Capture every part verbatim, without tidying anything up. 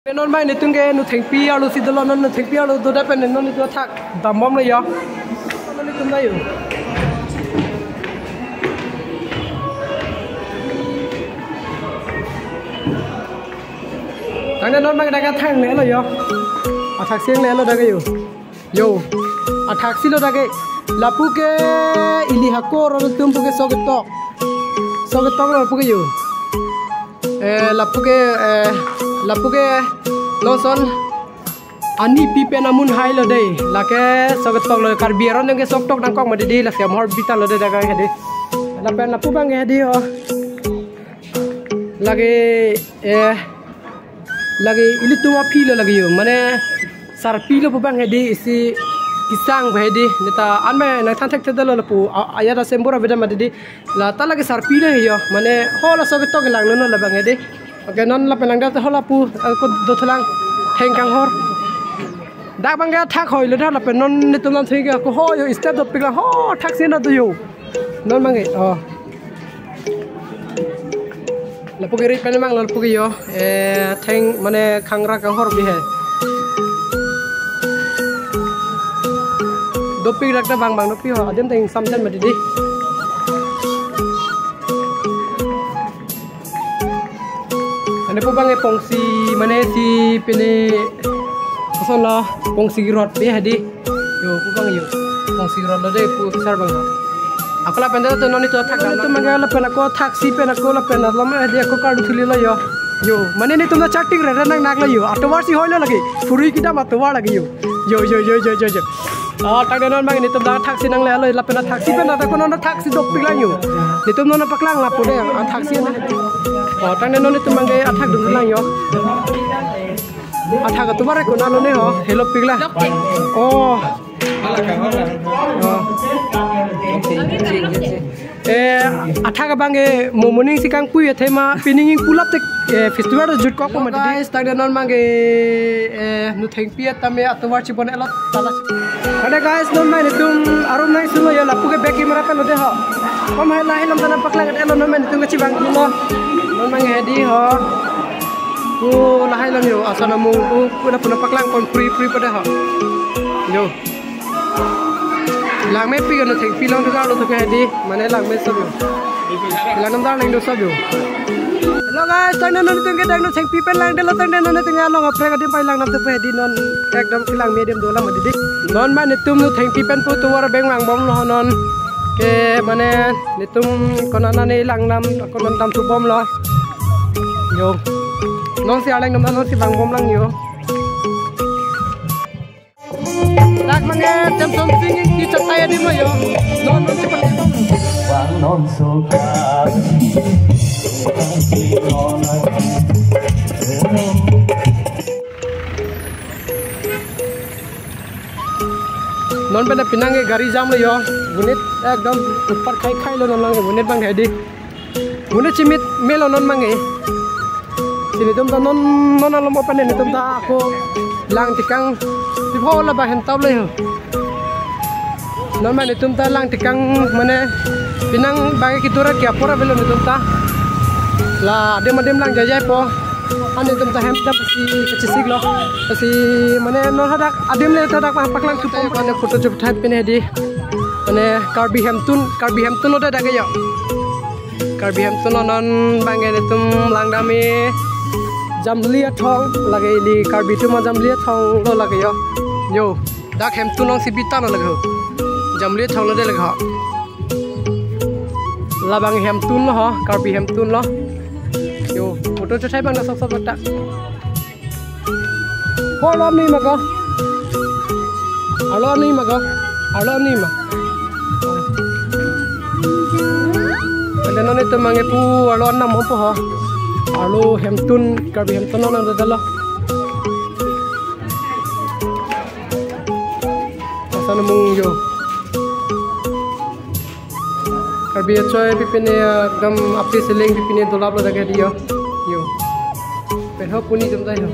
Non abang netum ke Nothengpi arlo si dolo, non Nothengpi arlo do dak pen non netum athak dambomlo yo. Non netum dak yo. Tangte non abang dak athak lelo yo. Athak si lelo dak yo. Yo. Athak si lo dak ke. Lapu ke ili hako ron tum pu ke Soketok. Soketok lo pu ke yo. Eh, lapu ke, eh, lapu ke non son ani pi pen amun hai lo dei. Lake Soketok lo, Karbi aron ke Soketok nangkok mati dei, lake amor bitan lo dei dak ke dei. Lapen lapu abang ke dei ho. Lake, eh, lake ilitum aphi lo lake yo. Mane sarpi lo pu abang ke dei, isi kesang abang ke dei. Neta anme nangthan thekthedetlo lapu. A-, ayat asembur abeda mati dei. La ta lake sarpi lo yo. Mane ho la Soketok kelang lo no labang ke dei. Oke, non lapen lang dak ho lapu, eh, ko dothulang theng kanghor. Dak abang ke athak hoi lo dak lapen non netum non thik ke ko ho yo step dopik lang ho athak si na do yo. Non abang ke, oh. Lapu ke ri pen mang lapu ke yo. Eh, theng mane khangra kanghor bi hai. Dopik dak ta abang abang dopi ho. Adim theng samjan mati dei. Ane pu abang e pongsi mane si pine koson lo pongsi rot pe hadi. Yo pu abang yo. Pongsi rot lo dei pu sar abang. Ako lapen dak to non netum athak. Netum abang ke lapen ako athak si pen ako lapen alam hadi ako kardu thili lo yo. Yo, mane netum ta charting re nang nak lo yo. Atovar si hoi lo lake. Phurui kedam atovar lake yo. Yo, yo, yo, yo, yo, yo. Oh, tangte non abang netum dak athak si nanglelo lapen athak si pen dak ko non athak si dopik lang yo. Netum non paklang lapu dei athak si na. Oh, tangte non netum abang ke athak dun lang yo. Athak atovar ko na lo ne ho, helopik la. Oh. Oh. Eh, athak abang ke mo moning si kangpui athema pining pulap tek, eh, festival jutkok pu mati dei. Guys, tangte non abang ke, eh, Nothengpi tame atovar chibon elot tala. Ada guys, non abang netum arum nang sulo yo lapu ke back camera pen lo dei ho. Kom hai lahai lam tana paklang elo non abang netum kachibang lo. Non abang hadi ho. Ko lahai lam yo, ason amung ko puna puna paklang pon free free pada ha. Yo. Langme pi ke Nothengpi along tu kalau tu ke hadi, mane langme sob yo. Langdam dar langdo sob yo. Hello guys, tangte non netum ke dak Nothengpi pen langdetlo tangte non netum along aprek adim pai langdam tu pe hadi non ekdom kelangme adim dolang mati dei. Non abang netum Nothengpi pen pu tovar abang vangbomlo non. Ke mane netum konat nane langdam, konat dam thubomlo. Yo. Non si arleng dam non si vangbom lang yo. Dak abang ke Samson Sing Ingti chatai adim lo yo. Non non si pakai. Bang non so ka. Non pen penang ke gari jam lo yo. Monit ekdom utpat khai khai lo non lang monit abang hadi. Monit chimit melo non abang ke. Si netum ta non non alom open netum ta ako lang tikang. Pipo la ba hem tap lo yo. Non abang netum ta lang tikang mane penang abang ke kitura ke apor avelo netum ta. La adim adim lang jai jai po. An netum ta hem ta si kachesik lo. Si mane non hadak adim le ta dak paklang thupom. Mane photo chupthai pen hadi. Mane Karbi Hemtun, Karbi Hemtun lo dak ke yo. Karbi Hemtun lo non abang ke netum langdam e Jamli athong lake ili Karbi atum a Jamli athong lo lake yo. Yo, dak Hemtun along si bitan lo lake ho. Jamli athong lo dei lake ho. Labang Hemtun lo ho, Karbi Hemtun lo. Yo, photo chethai abang na sok sok ta. Ko arlo ni ma ko? Arlo ni ma ko? Arlo ni ma. Ada non netum abang ke pu arlo nam po ho. Arlo Hemtun, Karbi Hemtun non ada lo. Asan amung yo. Karbi achoi pipine ekdom api seling pipine dolap lo dak ke dei yo. Yo. Pen ho puni jom dai ho.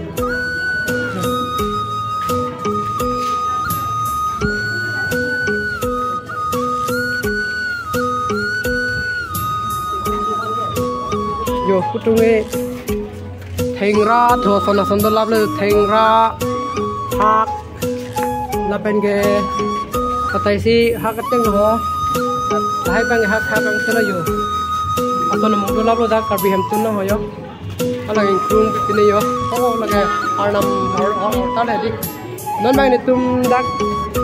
Yo, kutung e. Thengra tho, ason ason dolaplo, thengra, hak, lapen ke, katai si hak ateng ho. Lahai abang hak, hak angse lo yo. Ason amung dolaplo dak Karbi hemtun lo ho yo. Hala ingkrung pine yo. Oh, lake arnam, ar, ar, ar, tale di. Non abang netum dak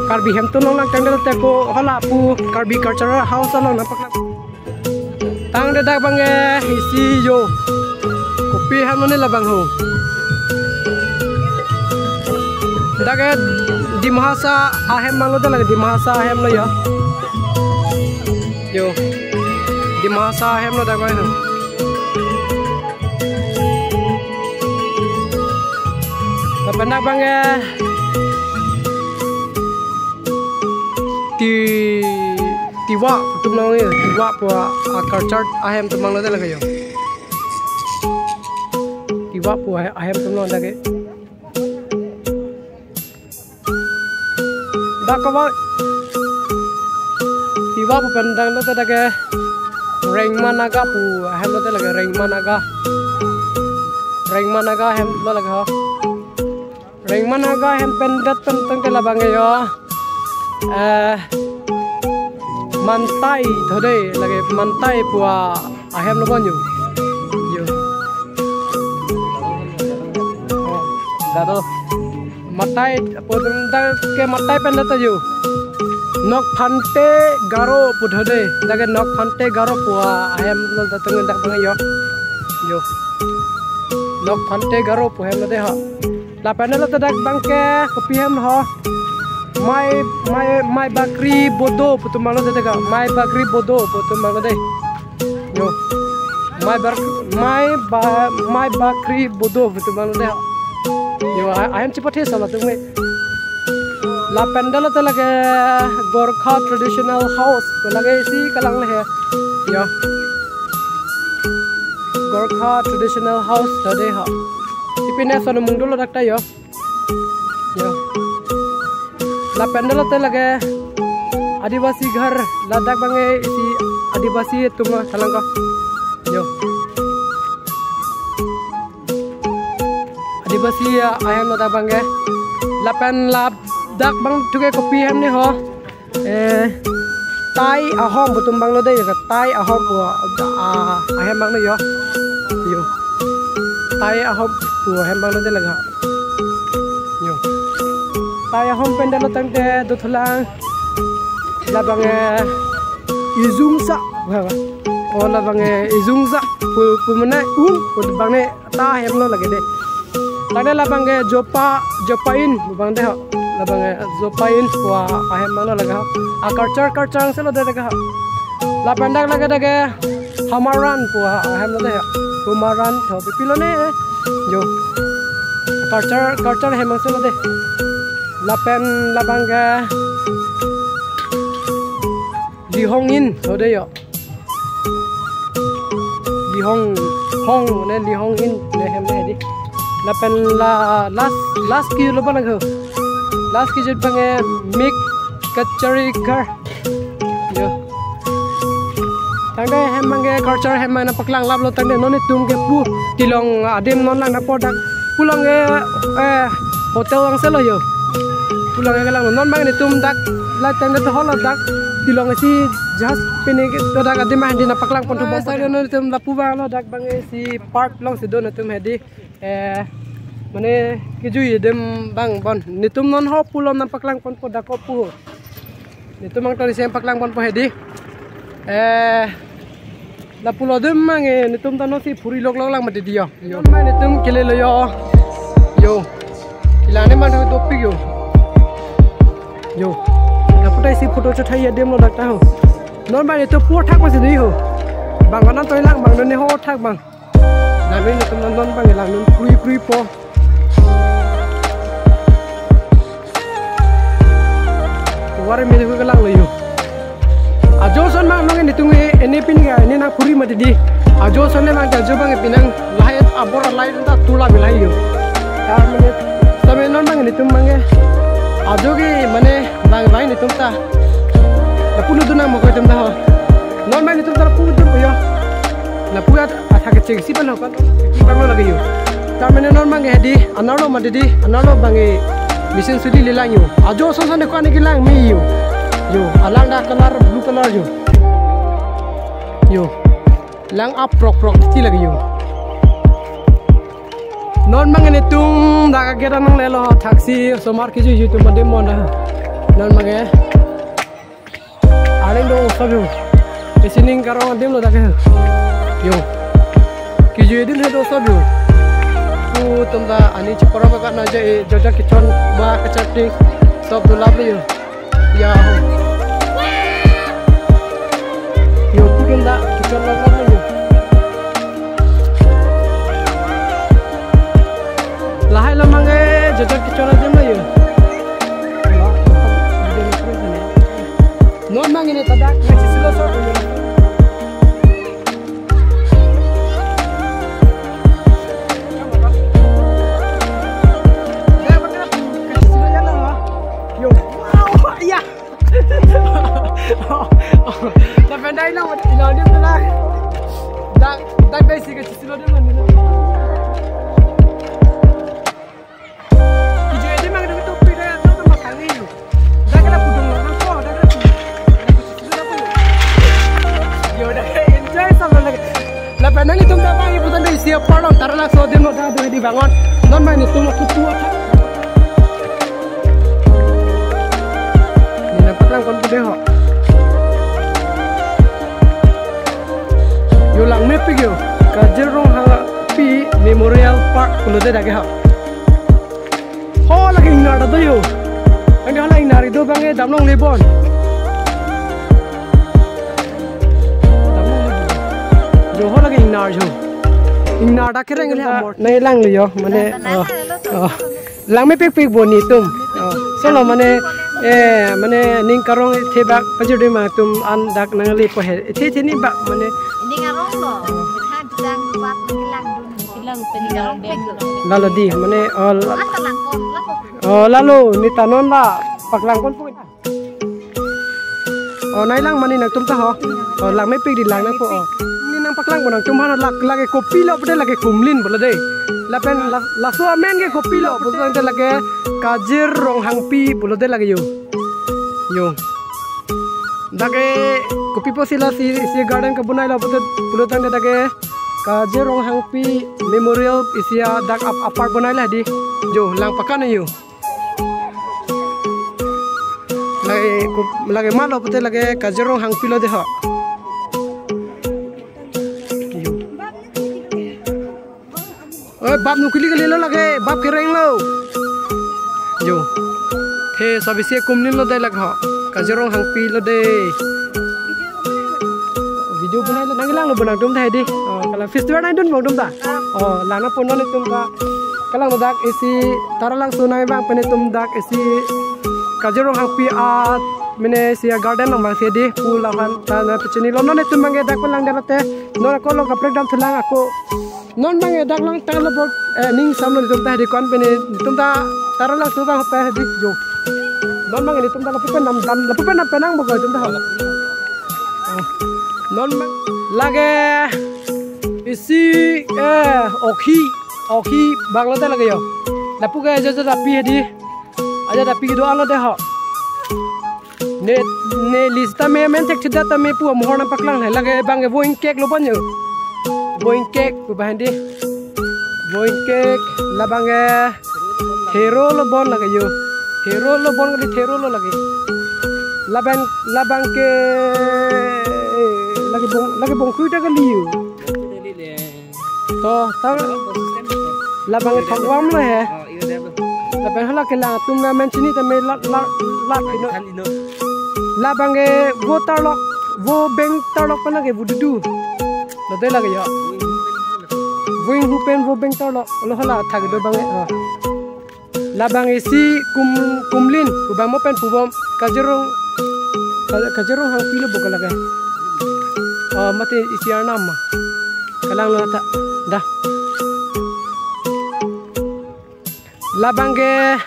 Karbi hemtun along nangtangdet teko, hala pu Karbi Cultural House along nangpaklang. Tangdet dak abang ke isi yo. Kopi hem lo ne labang ho. Dak ke Dima Hasao ahem abang lo, dak lake Dima Hasao ahem lo yo. Yo. Dima Hasao ahem lo dak abang ho. Lapen dak abang ke Ti, Tiwa atum along yo, Tiwa pu a, a culture ahem atum abang lo dak lake yo. Tiwa pu a, ahem atum along dak ke. Dak kawai. Tiwa pu pen dang lo te dak ke Rengma Naga pu ahem lo te lake, Rengma Naga. Rengma Naga ahem lo lake ho. Rengma Naga ahem pen det pen tangte labang ke yo. Eh, Mantai tho de, lake Mantai pu a ahem lo bon yo. Yo. Oh. Garo. Matai, pu atum dak ke Matai pen det ta yo. Nokphante Garo pu tho de, dak ke Nokphante Garo pu a ahem lo dak tang dak abang yo. Yo. Nokphante Garo pu ahem lo de ho. Lapen lo te dak abang ke kopi hem ho. Mai, Mai, Mai Bakri Bodo pu atum abang lo de dak. Mai Bakri Bodo pu atum abang lo de. Yo. Mai Bak-, Mai Ba-, Mai Bakri Bodo pu atum abang lo de. Yo, a-, ahem chipathe sa latum ke. Lapen lo te lake Gorkha Traditional House. Lake isi kelang le he. Yo. Gorkha Traditional House tho de ho. Ipine ason amung dolo dak ta yo. Yo. Lapen lo te lake Adivasi Ghar, ladak abang ke isi Adivasi atum lo, thalang ko. Yo. Adivasi a, ahem lo dak abang ke. Lapen ladak abang thu ke kopi hem ne ho. Eh, Tai Ahom pu atum abang lo de, ya, Tai Ahom pu a, a, ahem abang lo yo. Yo. Tai Ahom pu ahem abang lo de lake. Yo. Tai Ahom pen det lo tangte dothulang. Labang ke Ijungsa. Oh, labang ke Ijungsa pu, pu mane ung pu abang ne ta ahem lo lake de. Tangte labang ke Jopa, Jopain pu abang de ho. Labang ke Jopain pu a ahem abang lo lake ho. A culture, culture angse lo de lake ho. Lapen dak lake dak ke Hamaran pu a ahem lo de ho. Hamaran tho pipi lo ne. Yo. Culture, culture ahem angse lo de. Lapen labang ke Lihong In tho de yo. Lihong, Hong ne Lihong In ne hem le di. Lapen la last, last ke lo abang ho. Last ke jut abang ke Mik Kachari Ghar. Yo. Tangte hem abang ke culture hem abang nangpaklang laplo tangte non netum ke pu tilong adim non lang nangpo dak. Pu along ke, eh, hotel angse lo yo. Pu along ke lang non abang netum dak la tangte to holo dak tilong isi just pini ke to dak adim handi nangpaklang pon thu bom. Sai non netum lapu abang lo dak abang isi park along si do netum hedi. Eh, mane kejui adim abang bon. Netum non ho pu along nangpaklang ponpo dak ko pu. Netum abang to isi nangpaklang ponpo hedi. Eh, lapulo adim abang, eh, netum ta non si phuri lok lok lang mati di yo. Yo, abang netum kele lo yo. Yo. Ilang ne man dopik yo. Yo. Lapu ta isi photo chot hai adim lo dak ta ho. Non abang netum pu thak masi di ho. Abang kanan to ilang abang non ne ho thak abang. Nami netum non non abang ilang non krui krui po. Wari mili ko kelang lo yo. Ajo ason abang nong netum ke ene pin ke ene nangphuri mati di. Ajo ason le abang ajo abang pinang lahai abor alai ta tula bilai yo. Ta mane, ta mane non abang netum abang ke. Ajo ke mane abang abang netum ta. Lapu lo dun nang mo ko netum ta ho. Non abang netum ta lapu dun yo. Lapu at Athak kecheng si pen ho kan. Pi abang lo lake yo. Tar mene non bang hedi, anerlo mati di, anerlo bang e machine suli lelang yo. Ajo son son de kwan ke lang me yo. Yo, alang dak color blue color yo. Yo. Lang aprok prok ti lagi yo. Non bang netum dak ageran nanglelo thaksi osomar kejui jui atum mande monda. Non bang e. Areng do sob yo. Isi ning karong adim lo dak ke. Yo. Kejui adim he do sob yo. Pu atum ta ani cheporo ba na je joja kechon ba kachapting sob do lap lo yo. Ya. Yo pu atum ta kechon lap lap lo yo. Lahai lo bang e joja kechon adim lo yo. Non bang ne ta dak kachisilo so. Yo, wow, ya. Lapen dai lo, ilo adim lo. Dak, dak dai si kachisilo adim lo. Kejui adim bang dong topi dak, dak makan ni yo. Dak ke lapu dong lo, nangpo, dak ke lapu. Yo, dak enjoy sa lo lagi. Lapen nanglitum dak bang iputan dei isi apar lo, Taralangso adim lo dak do di bangon. Non bang netum lo kutu athak. Ne nangpaklang ponpo dei ho. Yo lang mepik yo. Kajir Ronghangpi Memorial Park pulo dei dak ke ha. Ho lake ingnar ta do yo. Anke ho lake ingnar do bang e damlong lebon. Damlong lebon. Yo ho lake ingnar yo. Ingnar ta kereng le amor. Nai lang le yo, mane, oh, oh. Lang mepik pik bo netum. Oh. Solo mane, eh, mane ning karong thebak pajir dei ma atum an dak nangle po he. Thethe ni bak mane. Ning arong lo. Tha jang bak nanglang dun. Lalo di, mane, oh, la-, oh, lalo, ne ta non la, paklang ponpo. Oh, nai lang mane nangtum ta ho. Oh, lang mepik di lang nangpo, oh. Ne nangpaklang po nangtum hana lak, lake kopi lo pute lake kumlin pulo dei. Lapen la-, laso amen ke kopi lo pulo tangte lake Kajir Ronghangpi pulo dei lake yo. Yo. Dak ke kopi pusi lasi isi garden kebonai lo pulo, pulo tangte dak ke Kajir Ronghangpi Memorial isi adak ap-, apar bonai la di. Yo, lang pakan yo. Lake ko-, lake malo pute lake Kajir Ronghangpi lo dei ho. Yo. Oi, bap nukili kali lo lake, bap kereng lo. Yo. He, sabisi kumlin lo dei lake ho. Kajir Ronghangpi lo dei. Video bonai lo, nanglang lo bonang atum ta hedi. Oh, kalang festival nai dun bong atum ta. Oh, lang nangpo non atum ta. Kalang lo dak isi Taralangso nai bang pen atum dak isi Kajir Ronghangpi a mane isi a garden nang bang si hedi. Pu lahan ta na pachini lo non atum bang ke dak palang dei mate. Non ako lo kaprek dam thulang ako. Non bang e dak lang tanglo bok, eh, ning samlo netum ta hedi kon pen netum ta Taralangso bang hope hedi yo. Non bang e netum ta lapu pen nam dam, lapu pen nam penang bok netum ta ho. Non bang lake isi, eh, okhi, okhi bang lo dei lake yo. Lapu ke aja aja api hedi. Aja api kedo-an lo dei ho. Ne, ne list ta me amen thekthedet ta me pu amohor nangpaklang le lake bang ke vo ingkek lo bon yo. Vo ingkek pu bang hedi. Vo ingkek labang ke thero lo bon lake yo. Thero lo bon kali thero lo lake. Labang, labang ke lake bong, lake bongkhui ta kali yo. To, tang labang thok vam lo he. Lapen hala kelang atum na men chini ta me lat, lat, lat kino. Labang ke vo tarlok, vo beng tarlok pen lake vo dudu. Lo dei lake yo. Vo inghu pen vo beng tarlok. Lo hala thak do bang e. Ah. Labang isi kum, kumlin, pu bang mo pen pu bom, Kajir Rong, Ka-, Kajir Ronghangpi lo bok lake. Oh, mate isi arnam ma. Kalang lo ta, dah. Labang ke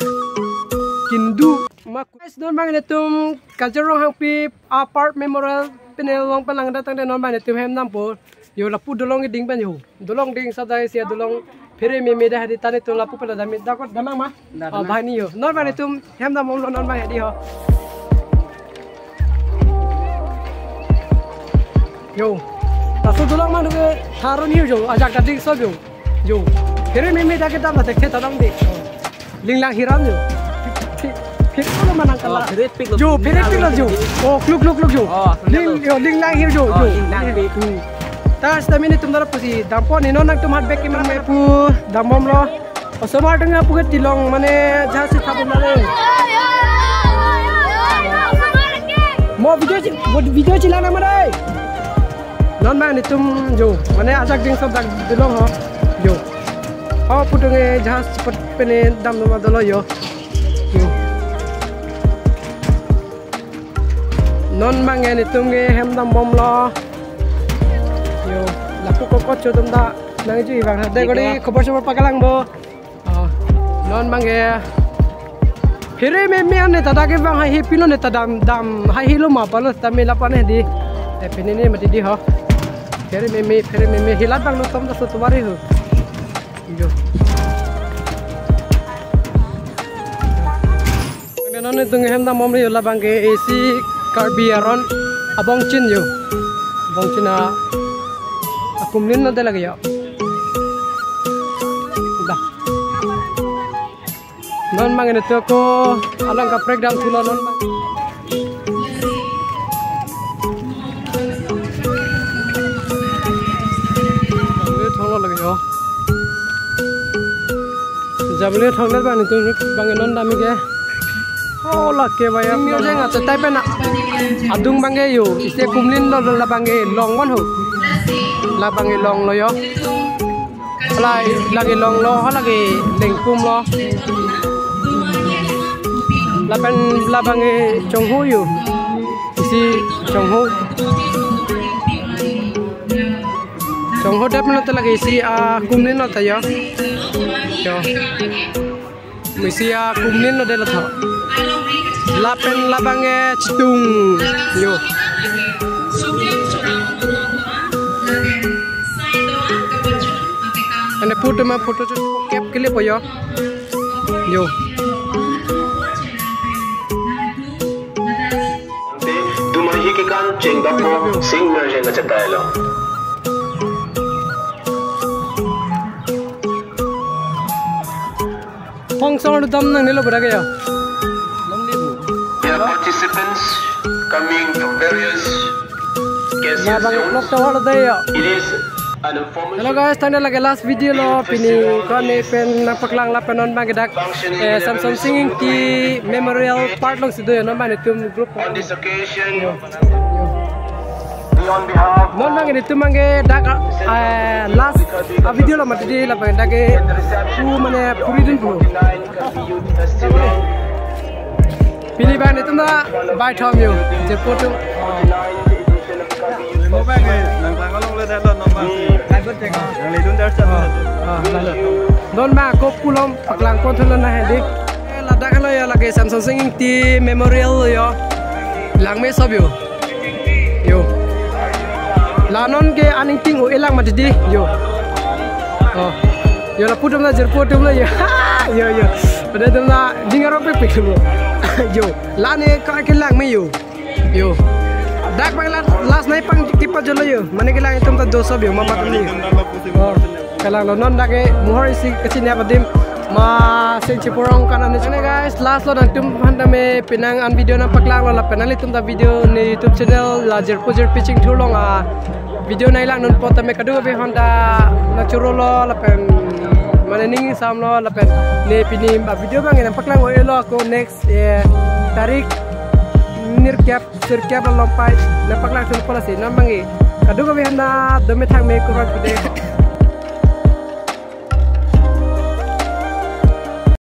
kindu, ma. Guys, non bang netum Kajir Ronghangpi a park memorial pen along palang datang dei non bang netum hem dampo. Yo lapu dolong keding pen yo. Dolong ding sa dai sia dolong Phere meme dak hedi ta netum lapu pala dam-ik, dak damnang ma? Dak Oh, damnang. Bhai ni yo. Non bang netum hem dambomlo non bang hedi ho. Yo. Laso dolong mane ke tharon hi yo. Ajak ta ding so yo. Yo. Phere meme dak kedam la thekthe ta dam de. Linglang hiram yo. Phi-, phi-, phik lo manang Oh, kala. Phere pik lo. Yo, phere pik lo yo. Oh, kluk, kluk, kluk yo. Oh, Ling, kluk. Yo, linglang hir yo, Oh, yo. Linglang hir. Hmm. Ta seta mene netum dara pusi dampo ni non nangtum hat bek ke mane pu dambomlo. Osomar tengah puket tilong mane jahas si thabom mane. Mo video chi, mo video chi lana mane. Non bang netum yo, mane ajak ding so dak dolong ho. Yo. Oh, putung e jahas chepet pene dam dam dolo yo. Yo. Non bang e netum ke hem dambomlo. Yo, lapu kokot chodom ta nangji bang ha. Dei kori khobor sobor paklangpo. Oh, non bang e. Phere meme ane ta dak ke bang haihe pilo ne ta dam dam haihe lo ma palo ta me lapu ane di. Eh, pini ni mati di ho. Phere meme, phere meme hilat bang lo tom ta so tumari ho. Yo. Bang non netum hem dambomlo yo labang ke isi Karbi aron abongchin yo. Abongchin a akumlin lo de lake yo. Dah. Non bang netum ako alang kaprek dam thulo non bang. Jamle thonglo lake yo. Jamle thonglo bang netum bang non dam-ik ke. Oh, lake baya. Ning yo jeng ato tai pen adung bang ke yo. Isi akumlin lo labang ke long van ho. Labang ke longlo yo. Hala lake longlo, hala ke lengpum lo. Lapen labang ke chongho yo. Isi chongho. Chongho dep lo ta lake isi akumlin lo ta yo. Yo. Isi akumlin lo de lo tho. Lapen labang ke chitung. Yo. Ane photo ma photo chu kep kele po yo. Yo. Dumai hi kekan cheng dapo sing merjen na chetai lo. Hong song dam nangne lo bra ke ya. There are participants coming from various K S A zones. Labang lok to hol dei ya. It is an information. Hello guys, tangte lake last video lo pini ko-an pen nangpaklang lapen non bang ke dak, eh, Samson Singing Engti Memorial Park alongsi do ya non bang netum group. On this occasion, Non bang netum bang ke dak, eh, last, ah, video lo mati di labang dak ke pu mane puri dun pu. Pini bang netum ta bai thom yo, je photo. Mo bang ke nang tang along le dalo non bang. Nang le dun dar sa. Ah, lalo. Non bang ko pu lom paklang pon thulo na hedi. Ladak lo ya lake Samson Singing Engti Memorial lo yo. Langme sob yo. Yo. La non ke aning ting o elang mati di. Yo. Oh. Yo lapu atum la jirpo atum la yo. Yo, yo. Pada atum la jingarong pepek lo. Yo. La ne ka ke langme yo. Yo. Dak bang la last night pang kipa jolo yo. Mane kelang atum ta do sob yo mama atum yo. Oh. Kalang lo non dak ke muhor isi kachini adim ma sing chiporong kanan ni. Ane guys, last lo nangtum aphan tame penang an video nangpaklang lo lapen nanglitum ta video ne YouTube channel la jirpo jirpi chingthur along a video nanglang non po tame kadokave aphan ta nangchoro lo lapen mane ning sam lo lapen ne pini a video bang nangpaklang o-e lo ako next, eh, tarik nirkep sirkep lo lompai nangpaklang thun po lasi non bang ke kadokave aphan ta dome thangme kurang kude.